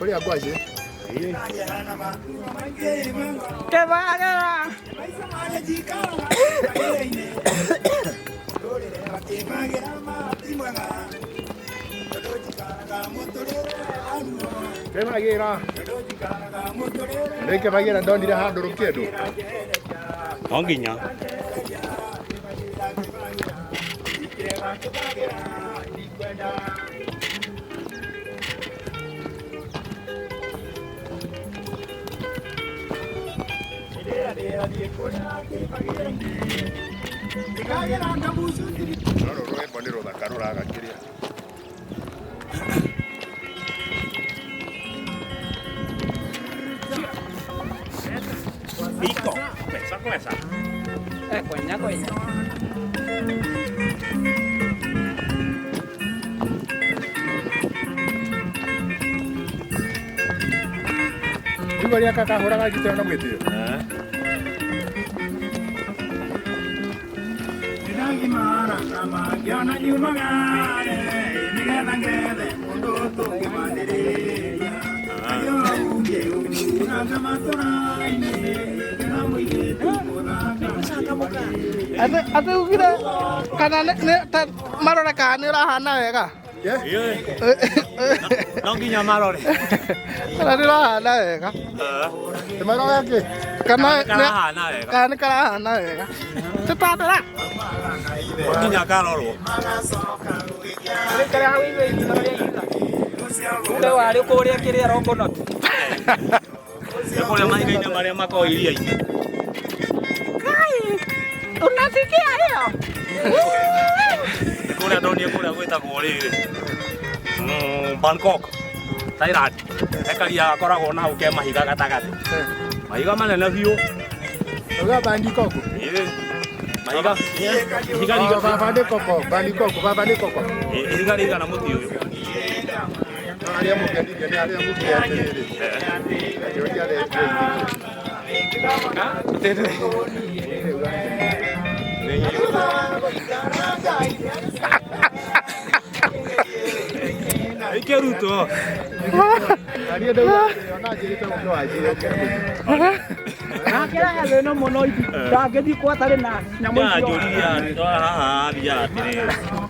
Kũrĩa ngwacĩ. Kebagera. Kĩbagĩra. Nĩ kĩbagĩra ndonire handũ rũkĩndũ. No nginya. No rũrũ rwĩmbo nĩ rũthaka rũragakĩria. Iko. Kwesa kwesa. Kwenya kwenya. Igua rĩa kakahũraga ngita na mwĩtĩo. Ate ate ugire kana nĩ marore kana nĩ ũrahana wega. No nginya marore. Kana nĩ ũrahana wega. Nĩ marore kĩ? Kana Karahana wega. kana nĩ karahana wega. Tũtandĩra. No nginya karorwo. Ule warĩ kũrĩa kĩrĩa Longonot. Nĩ kũrĩa mahiga-inĩ marĩa makoragwo iria-inĩ. Kai. Unasikia hiyo? Nĩ kũrĩa ndonire kũrĩa gwĩtagwo rĩrĩ. Bangkok. Thailand. He karia gakoragwo na hau ke mahiga gatagatĩ. Mahiga manene biũ. Uga bandikoko. Ĩĩ. Mahiga. Ihiga Oh, riga. baba nĩ koko, bandikoko, baba nĩ koko. Ihiga rĩigana mũtĩ ũyũ. Arĩa mũkenirie nĩ arĩa mũkire atĩrĩrĩ. Akĩũria Ikĩrutwo. Ariĩ ndauga ona njĩrĩte mũndũ wanjĩre. Akĩraga thĩna mũno ndangĩthiĩ kwa atarĩ na nyamũ icio. Njanjũria haha athiaga atĩrĩrĩ.